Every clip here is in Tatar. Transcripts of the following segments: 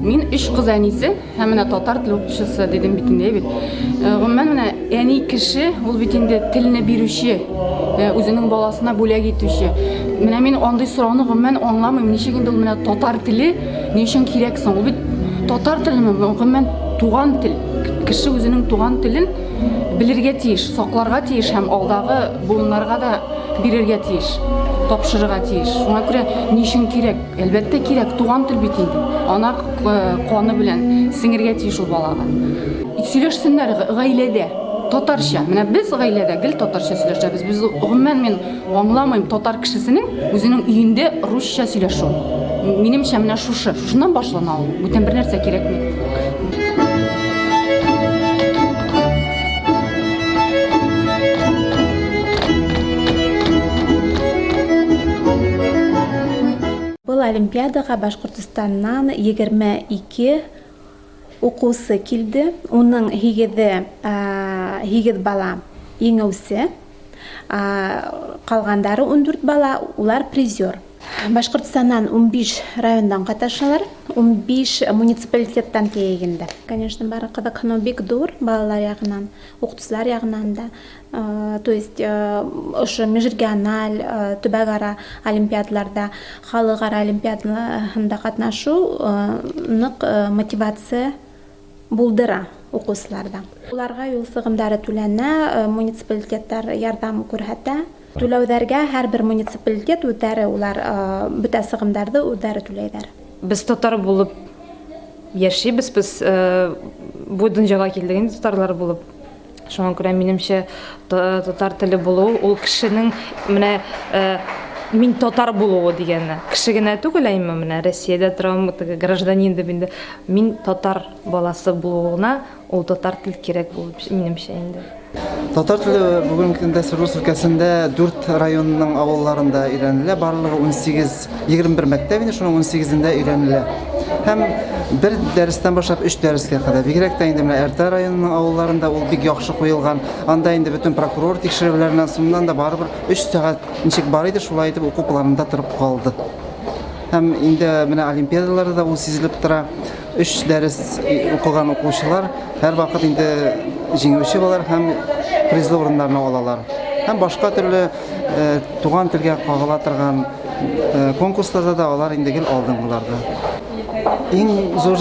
Мин өч кыз әнисе һәм менә татар теле укытучысы дидем бит инде, бит. Гомумән менә әни кеше ул бит инде телне бирүче, үзенең баласына бүләк итүче. Менә мин андый сорауны гомумән аңламыйм. Ничек инде ул менә татар теле ни өчен кирәк соң? Ул бит татар телеме? Гомумән туган тел. Кеше үзенең туган телен белергә тиеш, сакларга тиеш һәм алдагы буыннарга да бирергә тиеш, тапшырырга тиеш. Шуңа күрә ни өчен кирәк? Әлбәттә кирәк, туган тел бит инде. Ана каны белән сеңергә тиеш ул балага. Сөйләшсеннәр гаиләдә татарча. Менә без гаиләдә гел татарча сөйләшәбез. Без гомумән мин аңламыйм татар кешесенең үзенең өендә русча сөйләшүен. Минемчә менә шушы, шушыннан башлана ул. Бүтән бер нәрсә кирәкми. Был олимпиадага Башкортостаннан 22 укыусы килде. Уның һигезе, һигез бала еңеүсе. Калгандары 14 бала, улар призер. Башкортостаннан 15 райондан катнашалар, 15 муниципалитеттан тиек инде. Конечно, бары кызыксыну бик зур балалар ягыннан, укытучылар ягыннан да. То есть ошо межрегиональ, төбәкара олимпиадаларда, халыкара олимпиадаларында катнашу нык мотивация булдыра укучыларда. Уларга юл сыгымдары түләнә, муниципалитетлар ярдәм күрһәтә. Түләүләргә һәрбер муниципалитет үзләре улар бөтә сыгымдарды үзләре түләйләр. Без татар булып яшибез, без бу дөньяга килдек инде татарлар булып. Шуңа күрә минемчә татар теле булу ул кешенең менә мин татар булуы дигәне. Кеше генә түгел, әйме менә Россиядә торам, теге гражданин дип инде мин татар баласы булуына Ул татар тел кирәк булып, минемчә инде. Татар теле бүгенге көндә Свердловск өлкәсендә дүрт районның авылларында өйрәнелә. Барлыгы 18, 21 мәктәп инде, шуның 18-ендә өйрәнелә. Һәм бер дәрестән башлап өч дәрескә кадәр. Бигрәк тә инде менә Әртә районының авылларында ул бик яхшы куелган. Анда инде бөтен прокурор тикшерүләреннән соңыннан да барыбер өч сәгать ничек бар иде, шулай итеп уку планында торып калды. Һәм инде менә олимпиадаларда да ул сизелеп тора. Өч дәрес укыган укучылар һәрвакыт инде җиңүче булалар һәм призлы урыннарны алалар. Һәм башка төрле туган телгә кагыла торган конкурсларда да алар инде гел алдынгыларда. Иң зур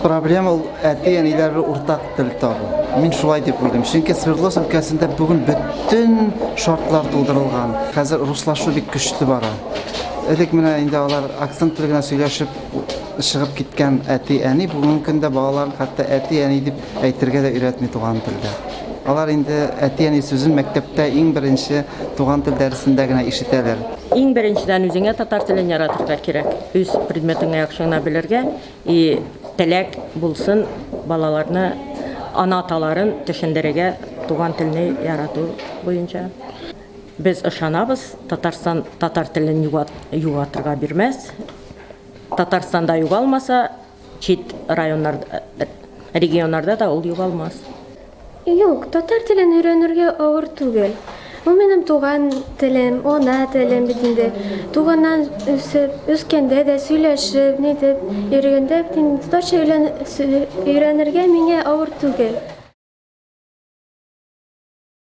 проблема ул әти-әниләр белән уртак тел табу. Мин шулай дип уйлыйм. Чөнки Свердловск өлкәсендә бүген бөтен шартлар тудырылган. Хәзер руслашу бик көчле бара. Элек менә инде алар акцент белән генә сөйләшеп чыгып киткән әти-әни бүгенге көндә балаларын хәтта әти-әни дип әйтергә дә өйрәтми туган телдә. Алар инде әти-әни сүзен мәктәптә иң беренче туган тел дәресендә генә ишетәләр. Иң беренчедән үзеңә татар телен яратырга кирәк. Үз предметыңны яхшы гына белергә и теләк булсын балаларны, ана-аталарын төшендерергә туган телне ярату буенча. Без ышанабыз, Татарстан татар телен югалтырга бирмәс. Татарстанда югалмаса, чит районнар, регионнарда да ул югалмас. Юк, татар телен өйрәнергә авыр түгел. Ул минем туган телем, ана телем бит инде. Туганнан үсеп, үскәндә дә сөйләшеп, нитеп йөргәндә бит инде татарча өйрәнергә миңа авыр түгел.